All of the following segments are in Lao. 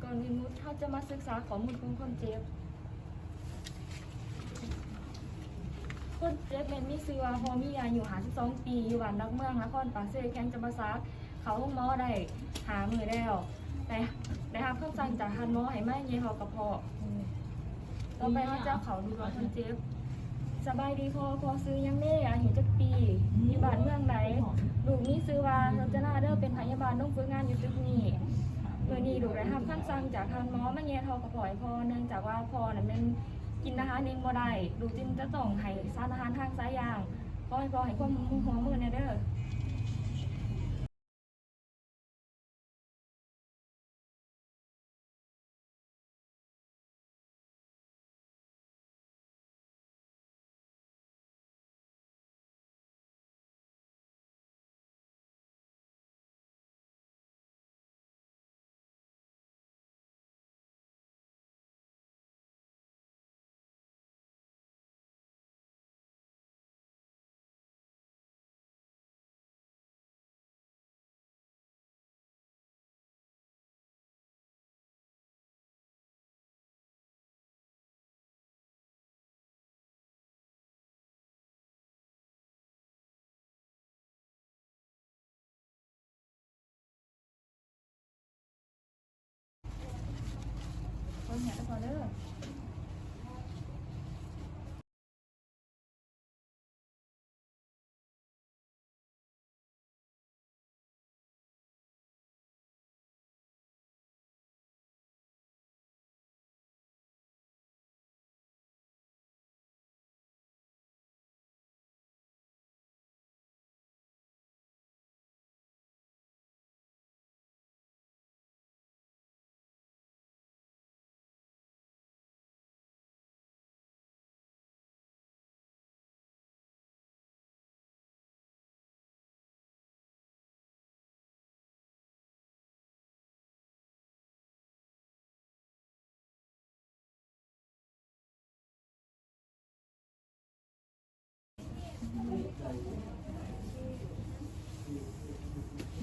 ຕອນນີ້ເຮົາຈະມາສຶກສາຂໍ້ມູນຂອງຄົນເຈັບ. ຄົນເຈັບແມ່ນມີຊື່ວ່າ ພໍມີ ອາຍຸຫ້າສິບສອງປີ ຢູ່ບ້ານຫຼັກເມືອງ ນະຄອນປາກເຊ ແຂວງຈຳປາສັກ. ເຂົ້າໂຮງໝໍໄດ້ຫ້າມື້ແລ້ວ ໄດ້ ໄດ້ຮັບຄຳສັ່ງຈາກທ່ານໝໍໃຫ້ມາແຍກທໍ່ກະເພາະ. ຕໍ່ໄປເຮົາຈະເຂົ້າດູດວງຄົນເຈັບ. ສະບາຍດີພໍ່, ພໍ່ຊື່ຫຍັງເດ? ອາຍຸຈັກປີ? ຢູ່ບ້ານເມືອງໃດ? ລູກມີຊື່ວ່າ ລົດຈະລາເດີ, ເປັນພະຍາບານລົງຝຶກງານຢູ່ຕຶກນີ້. ມື້ນີ້ລູກໄດ້ຮັບຄຳສັ່ງຈາກທ່ານໝໍມາແຍກທໍ່ກະເພາະໃຫ້ພໍ່ ເນື່ອງຈາກວ່າພໍ່ນັ້ນແມ່ນກິນອາຫານເອງບໍ່ໄດ້. ລູກຈຶ່ງຈະຕ້ອງໃຫ້ສານອາຫານທາງສາຍຢາງ. ຂໍໃຫ້ພໍ່ໃຫ້ຄວາມຮ່ວມມືແດ່ເດີ.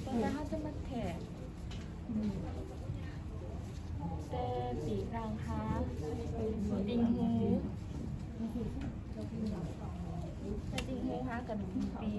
ຕໍ່ໄປເຮົາຈະມາແທກ ແຕ່ປີກກາງຫາງ ຕິ່ງຫູ ແຕ່ຕິ່ງຫູຫາກະດູກໜຶ່ງປີ.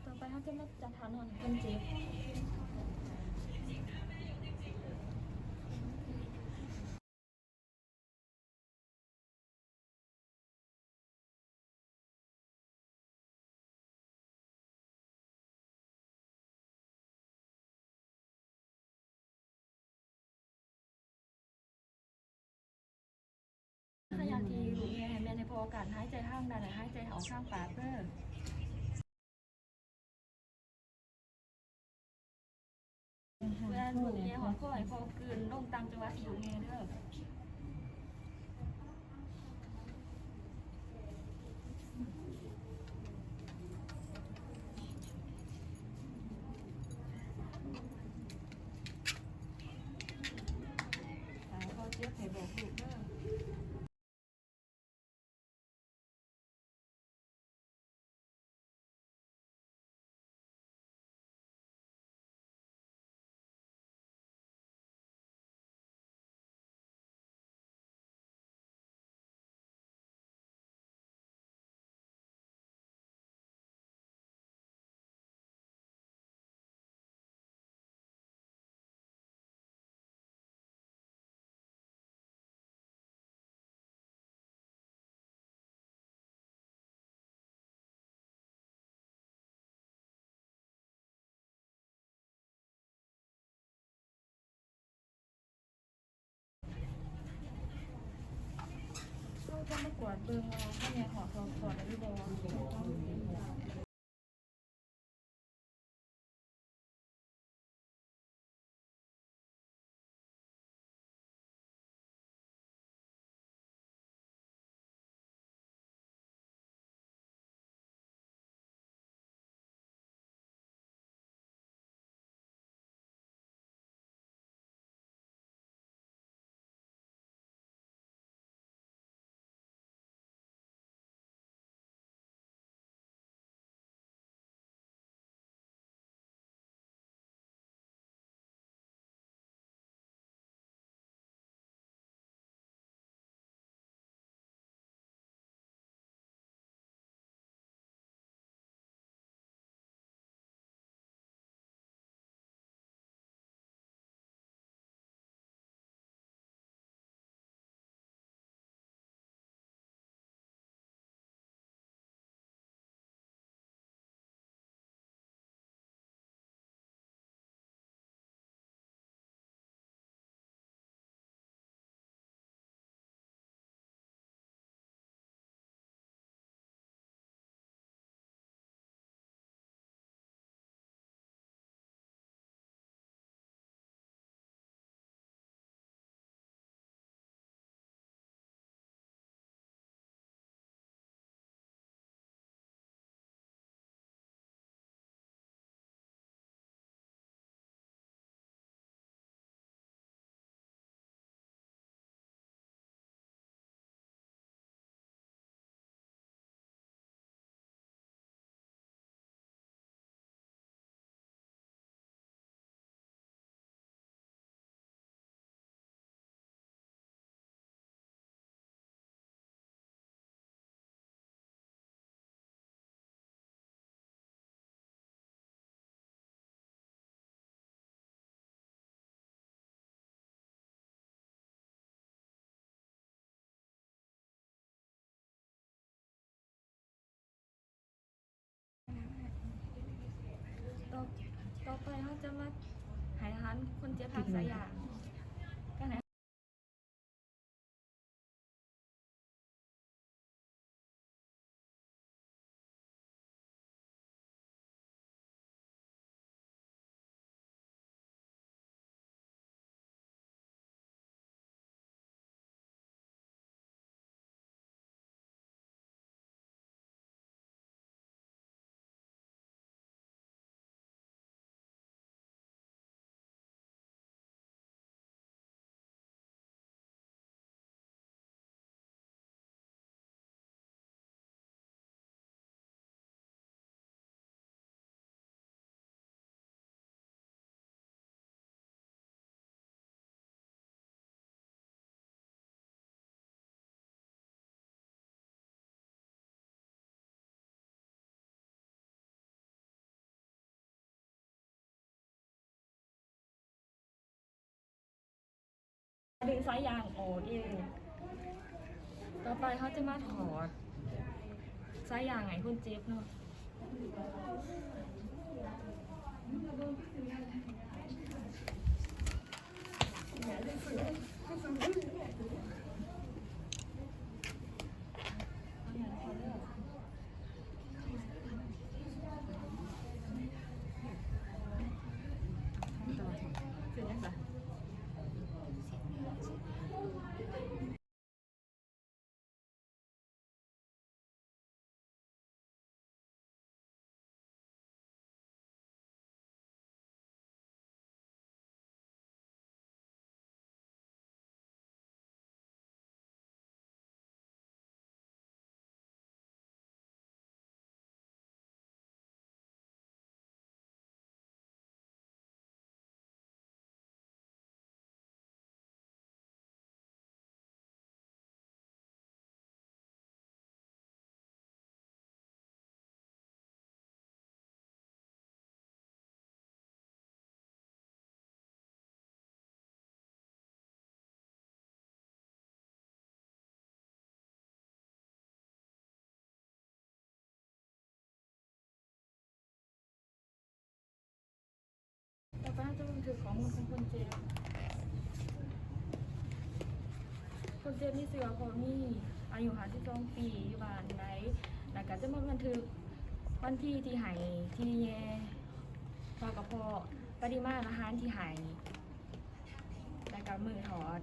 ຕໍ່ໄປເຮົາຈະມາຈັດທ່ານອນໃຫ້ຄົນເຈັບ. ໃນຂະນະທີ່ລູກແຍ່ໃຫ້ແມ່ນໃຫ້ພໍ່ການຫາຍໃຈທາງໃດ ໃຫ້ຫາຍໃຈອອກທາງປາກເດີ. ເວລາລູກແຍ່ຮອດຄໍໃຫ້ພໍ່ກືນລົງຕາມຈັງຫວະທີ່ລູກແຍ່ເດີ. ຖ້າພໍ່ເຈັບໃຫ້ບອກລູກເດີ. ເຮົາຈະມາກວດເບິ່ງວ່າເຮົາແຍ່ຮອດເຂົ້າຄອດແລ້ວຫຼືບໍ່. ຈະມາໃຫ້ທານຄົນເຈັບຮັກສາຍຢາ ການໃຫ້ ດຶງສາຍຢາງອອກເອງ. ຕໍ່ໄປເຮົາຈະມາຖອດສາຍຢາງໃຫ້ຄົນເຈັບເນາະ. ຕໍ່ໄປເຮົາຈະບັນທຶກຂໍ້ມູນຂອງຄົນເຈັບ. ຄົນເຈັບມີຊື່ວ່າ ພໍ່ມີ ອາຍຸຫ້າສິບສອງປີ ຢູ່ບ້ານໃດ ແລ້ວກະຈະມາບັນທຶກວັນທີທີ່ໃຫ້ ທີ່ແຍ່ ເທົ່າກັບເພາະ ປະລິມານອາຫານທີ່ໃຫ້ ແລ້ວກະມື້ຖອດ.